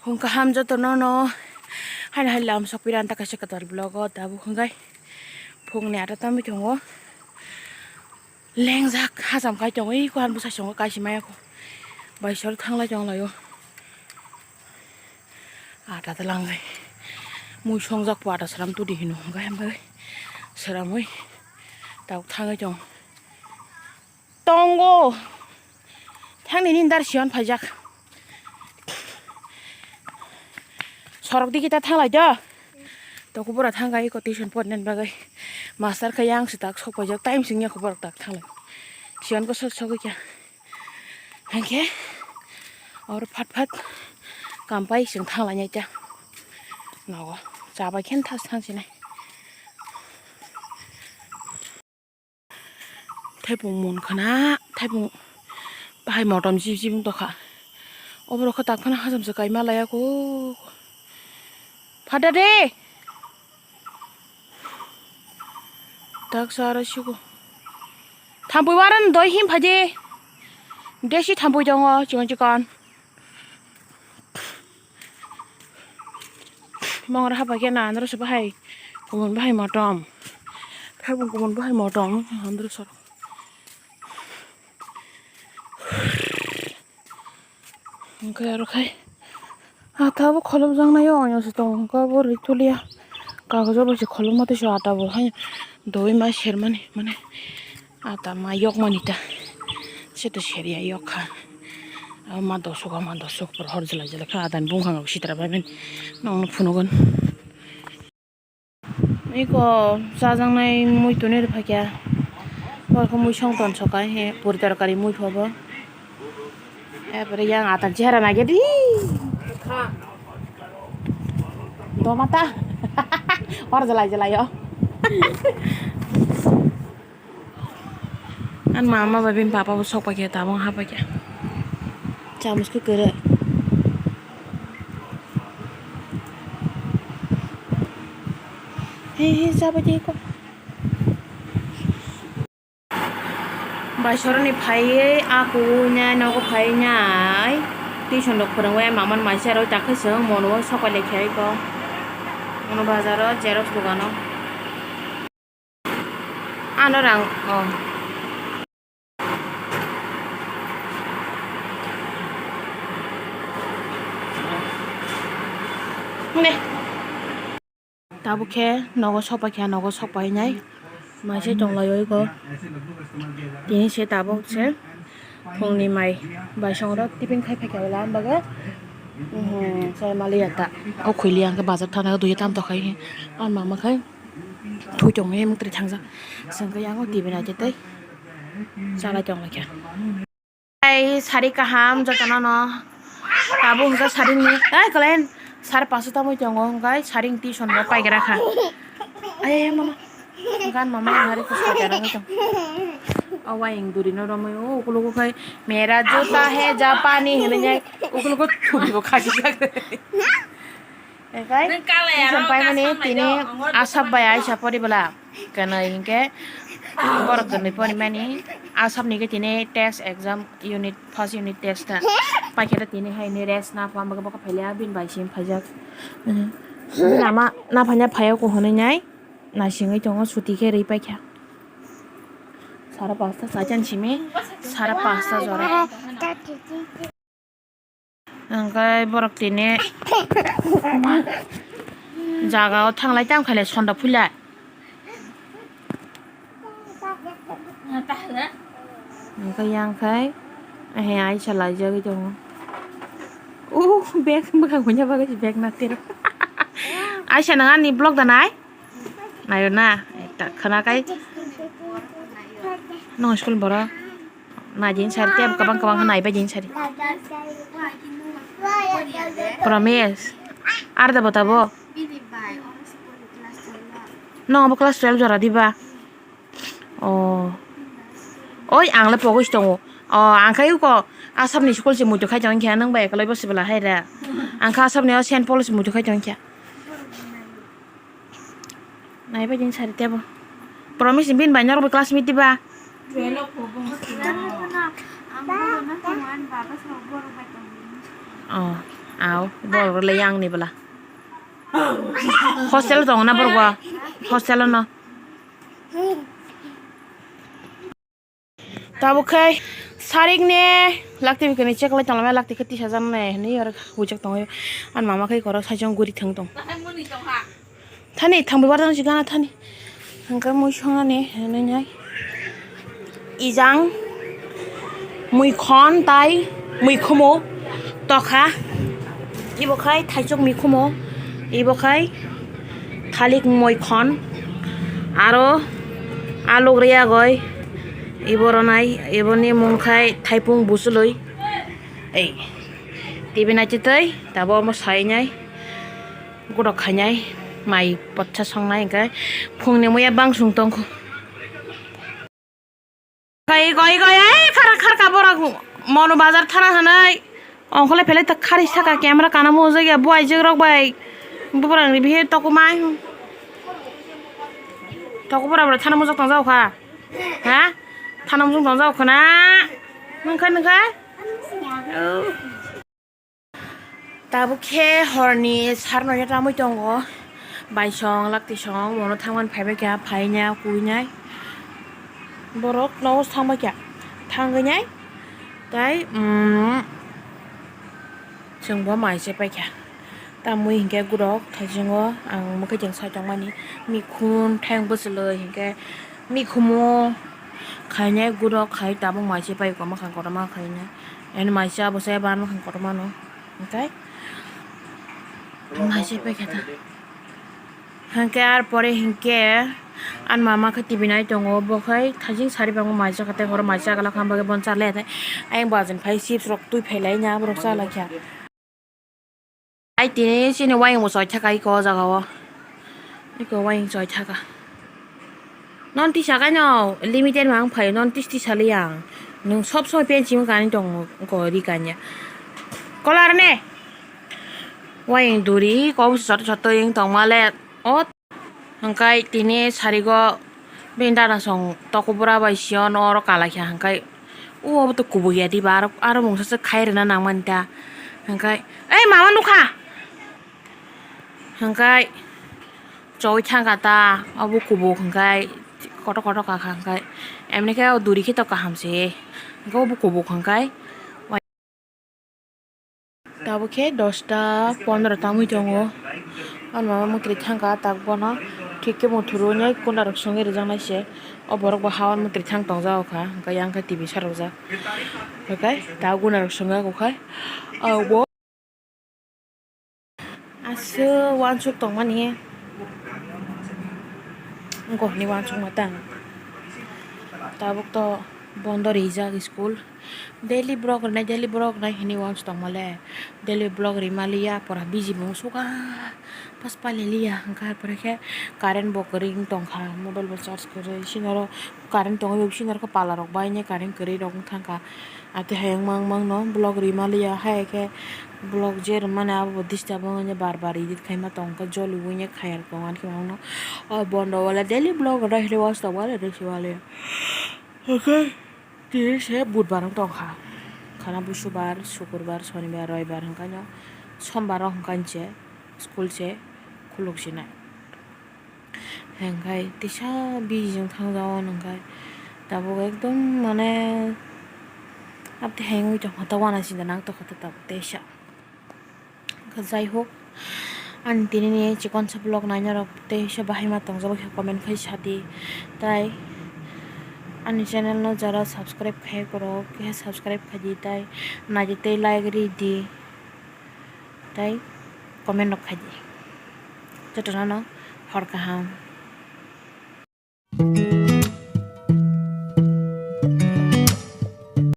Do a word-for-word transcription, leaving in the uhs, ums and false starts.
Phung kaham jotono no. Haino hai lam sok piran ta kaisa kwtal vlog o tabuk hwnkhe phungni ata tamwi tongo. Lengjak hacham khai tongo, ei kuhan bwsai songo kaisa maya kho. Bai sor thanglai tonglaio. Ata ta langlai. Mui songjak po ata sram tudi hino hwnkhe hambai sramwi tabuk thangwi tongo. Tongo. Thangni nini dar Siyon phaijak. Sorok digi ta thanglai do. Toko bora thangkha eko tuition pornani bagwi. Master khe yang se tak sok paijak, time singya khe borok tak thanglai. Siyon ko sok sogwi kya. Hangkhe oro phat phat kam pai sing thanglainai ta. Nogo. Chabai khe thas thangsinai. Thaipung mun khana, thaipung bahai motom jib jib wng tokha. Oborok khe tak phano hacham se kaima laiya kho. Phada de. Tak sa aro siko. Thampui waran doi him phaidi. Desi thampui tongo chikon chikon. Mongra hapa khe na andro se bahai kumun bahai motom. Thaipung kumun bahai motom andro sor. Hwnkhe aro khai ata bo kholopjaknai o oino se tongo, hwnkhe bo ritulia kagojo bai se kholopma tei se ata bo hai doi ma sermani mane. Ata ma yokmani ta. Seto seria yokkha. Abo ma dosok, ma dosok por hor jela jela kha. Adani bungkha sitra bai ben. Nongno phunugun. Iko chajaknai mui tuni rw phaikha. Borokhe mui song ton sokai he puri torkari mui phobo. Epore yang ata chehara nai di. Doma ta. Hor jela jela yo. Ani mama bai bini papa bo sok paikha, tabuk hap paikha. Chamus khe kwrwi. He, he, chabai di ko. Bai soroni phaiwi a kuwui nai nogo phaiwi nai. Tuition rok phwrwngwi mama ni maising aro takhe chwng mono sok pai lai kha iko. Mono bazar o xerox dogano. Ano rang, oh. Ne. Tabuk khe nogo sok paikha, nogo sok painai. Mai se tonglaio iko. Tini se tabuk se phungni mai bai songrok tiffin khai phaikha wala, am bagwi, mhm, chai maliya ta. O khwiliya hwnkhe bazar thana duiya tam tokha, o mama khai. Thui tongwi muktrwi thangjak. Chwng khe yango T V naitwi tei chalai tonglaikha. Ai sari kaham jotono no. Tabuk hwnkhe sari ni, ai kwlai sari paso tamo tongo hwnkhe sari ni tuition bo paigra kha. Ai mama. Gan mama hari ko sari tong. Awai ing duri no romwi o ukulogo khai mera juta hai Japani hinwi nai ukulogo thubi bo khaki jak. Ekai, nwng kalai tuition aro paimani kasom tini naidi, Angor asap bai aisa pori bwla. Kwnwi hinkhe borok kwnwi porimani asap ni khe tini test exam unit, first unit test ta. Paikhe tini hai ni rest na pha, bwkha bwkha phailya bini bai sim phaijak. Bini ama na phanya phaiya ko hwnwi nai naisingwi tongo, suti khe rwi paikha. Sara pasta sa chan simi, sara pasta jora. Hwnkhe borok tini jaga o thanglai tamo khailai sonda phulai. Hwnkhe yang khai he aisa laijagwi tongo. Uh, bag bwkhang hwnja bagwi se bag na tero. Aisa nang ani vlog da nai? Naio na? Eta khana kai. Nong school boro. Nai din sari tei kwbang kwbang khe nai bai din sari. Promise. Ar da bota bo. Nong abo class twelve jora diba? Oh. Oi ang le pogos tongo. Oh ang khai uko asam ni school se muitu khai tong khe nang bai ekolai bo sibla hai da. Ang kha asam ni o Saint Paul se muitu khai tong khe. Nai bai din sari tebo. Promise ni bin bai norok bai classmate diba? Oh. Aw, borok le yang ni bwla. Hostel tong na borok bo. Hostel no. Tabuk khai sarik ne lakti bikini check lai tongma lakti khe tisa jan ne hwnwi oro hujak tongo. Ani mama khai korok saichung guri thang tong. Thani thangbai barjang si gana thani. Hwnkhe mui songnani hinwi nai. Ijang, muikhon tai muikhumo tokha. Ibo khai thaichuk muikhumo. Ibo khai thalik muikhon. Aro aluk riyagoi. Ibo ronai. Iboni mung khai thaipung busuloi. Ei. T V naitwi tei tabuk omo sai nai. Gudok khainai, mai potsa songnai, hwnkhe phungni muya bangsung tongkho. Kai, kai, kai, ei, khara, kharka borok, mono bazar thana hinwi, ongkhorlai phelai ta khari saka camera kana mujak ya, bo aijakrok bai, bo borokni bihi tokumai, toku bora bora thana mujak tongjak kha, ha? Thana mujak tongjak kha na, nungkha, nungkha? Oh. Tabuk khe horni sar noita tamui tongo, baisong laktisong bono thangmani phaibai kha, phainai kuinai borok nogo thangbai kha, thangwi nai tai, um, chwngbo mai se paikha. Tamui hinkhe gurok thaisingo ang mwkhwtwng sai tongmani, mikhun thayung bwchwlwi hinkhe mikhumo khainai gurok khai tabuk mai se paikha mwkhang kotorma khainai. Ani mai cha bo se bar mwkhang kotorma no. Hwnkhe mai se paikha ta. Hwnkhe ar pore hinkhe ani mama khe T V nai tongo, bo khai thajin sari bangma mai cha kha tei horo mai cha glak kha, hwnba khe bono cha le thai. Ayang bo ajin phai chips rok twi phai lai na borok cha lai kha. Ai tini chini wayang bo choi thaka iko o jaga o. Iko wayang choi thaka. Non tisa kaino limited mang phai non tis tisa li ang. Nung sob somoi pen simi kani tong ko ri kanya. Kolar ne. Wayang duri ko soto soto yang tong male. O. Hwnkhe tini sarigo bini dada song tokobora bai siyano oro kalaikha, hwnkhe o obo to kubui ya diba, aro, aro mungsa se khai rwna nangmani ta, hwnkhe ei mama nukha, hwnkhe choi thangkha ta obo kubuk, hwnkhe kotor kotor kakha, hwnkhe emoni khe o duri khe to kaham se, hwnkhe obo kubuk hwnkhe. Tabuk khe dosta pondro tangwi tongo. Ani mama mwtwrwi thangkha tak bono. Thik khe mwthurwi kunda rok songwi rwjaknai se. O borok bo ha o mwtwrwi thang tongjago kha. Hwnkhe yang khe T V sarokjak. Hwnkhe ta guna rok songya khe o bo. Aswk uansuk tongmani. Wngkha hwnwi uansukma tang. Tabuk to bondo rijak school. Daily vlog rwnai, daily vlog rwnai hinwi uansuk tongmale. Daily vlog rwimaliya, pora busy bo wngsuka. Pas paililiya, hwnkhe ar pore khe current bo kwrwi wng tongkha, mobile bo charge kwrwi. Sini oro current tongwi, sini oro khe pala rok bai nai current kwrwi rok wng thangkha. Atwi hayung mang mang no vlog rwimaliya, hai khe vlog je rwmani abo bo disturb wngwi bar bar edit khaima tongkha, joliui nai khayar tongo, ani khe mangno. O bondo wale daily vlog rwna hinwi uansuk tongmale rwsiwaliya. Hwnkhe. Tini se budbar wng tongkha, khana busubar, sukurbar, sonibar, roibar hwnkhe no sombar o hwnkhe se school se khuluk sinai. Hwnkhe tisa busy wng thang jao hwnkhe tabuk ekdom mane aboni hai wngwi tongkha ta uanaisingcha nang tongkha ta tabuk teisa. Jai hok, ani tini ni chikonsa vlog naina rok tei se bahai ma tongjak bai khe comment khai sa di, tai ani channel no jara subscribe khai korok khe subscribe khai di, tai nai di tei like ri di, tai comment rok khai di, joto no no hor kaham.